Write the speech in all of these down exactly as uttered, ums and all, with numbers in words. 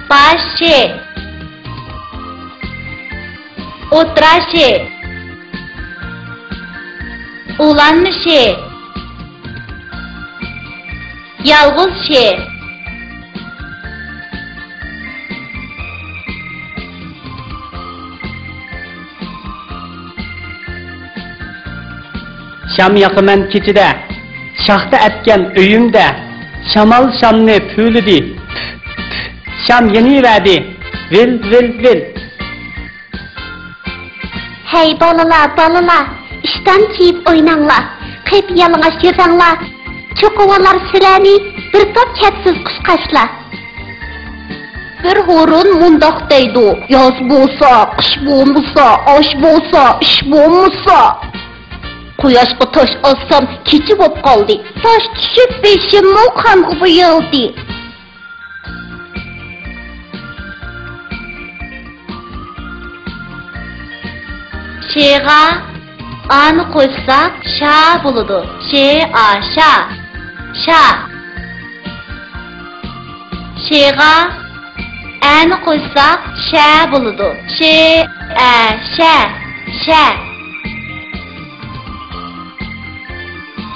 باش شى. ئوتتۇرا شى. ئۇلانما شى. يالغۇز شى. شام ياقىمەن كېچىدە، شاختا ئەتكەن ئۆيۈمدە. شامال شامنى پۈۋلىدى، شام يېنىۋەردى، ۋىل، ۋىل، ۋىل. ھەي بالىلار، بالىلار، ئىشتان كىيىپ ئويناڭلار، قىپيالىڭاچ يۈرسەڭلار، چوقۇۋالار سىلەرنى بىر توپ كەپسىز قۇشقاچلار. بىر ھۇرۇن مۇنداق دەيدۇ: ياز بولسا، قىش بولمىسا، ئاش بولسا، ئىش بولمىسا. قۇياشقا تاش ئاتسام، كېچە بوپ قالدى. تاش چۈشۈپ، بېشىممۇ قانغا بويالدى. شېغا ئانى قوشساق، شا بولىدۇ. شې ئا، شا. شا. شېغا ئەنى قوشساق، شە بولىدۇ. شې ئە، شە. شە.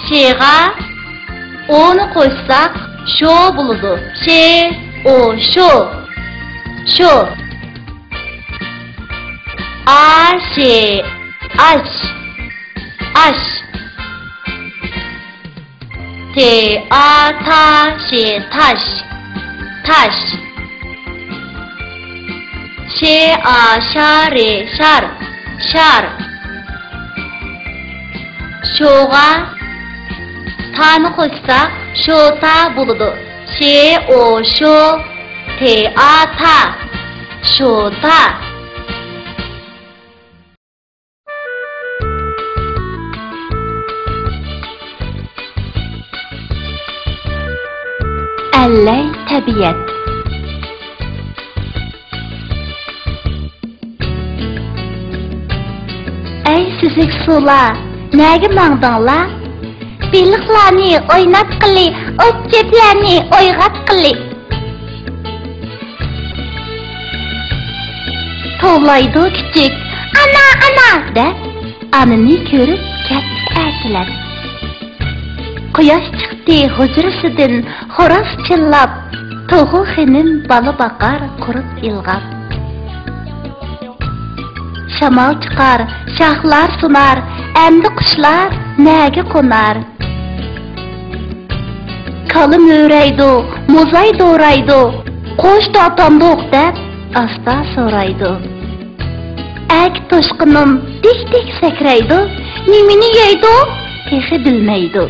شېغا ئونى قوشساق، شو بولىدۇ. شې ئو، شو. شو. ئا شې، ئاش. ئاش. تې ئا تا شې، تاش. تاش. شې ئا شا رې، شار. شار. شوغا تانى قوشساق، شوتا بولىدۇ. شې ئو، شو. تې ئا تا. شوتا. ئەللەي تەبىئەت. ئەي سۈزۈك سۇلار، نەگە ماڭدىڭلار؟ بېلىقلارنى ئويناتقىلى، ئوت-چۆپلەرنى ئويغاتقىلى. توۋلايدۇ كۈچۈك، «ئانا، ئانا!» دەپ، ئانىنى كۆرۈپ كەتتى ئەركىلەپ. قۇياش چىقتى ھۇجرىسىدىن خوراز چىللاپ، توخۇ خېنىم بالا باقار قۇرۇپ ئىلغاپ. شامال چىقار، شاخلار سۇنار، ئەمدى قۇشلار نەگە قونار؟ كالا مۆرەيدۇ، موزاي دورايدۇ، قوش تارتامدۇق دەپ ئاستا سورايدۇ. ئەركە توشقىنىم دىك-دىك سەكرەيدۇ، نېمىنى يەيدۇ تېخى بىلمەيدۇ.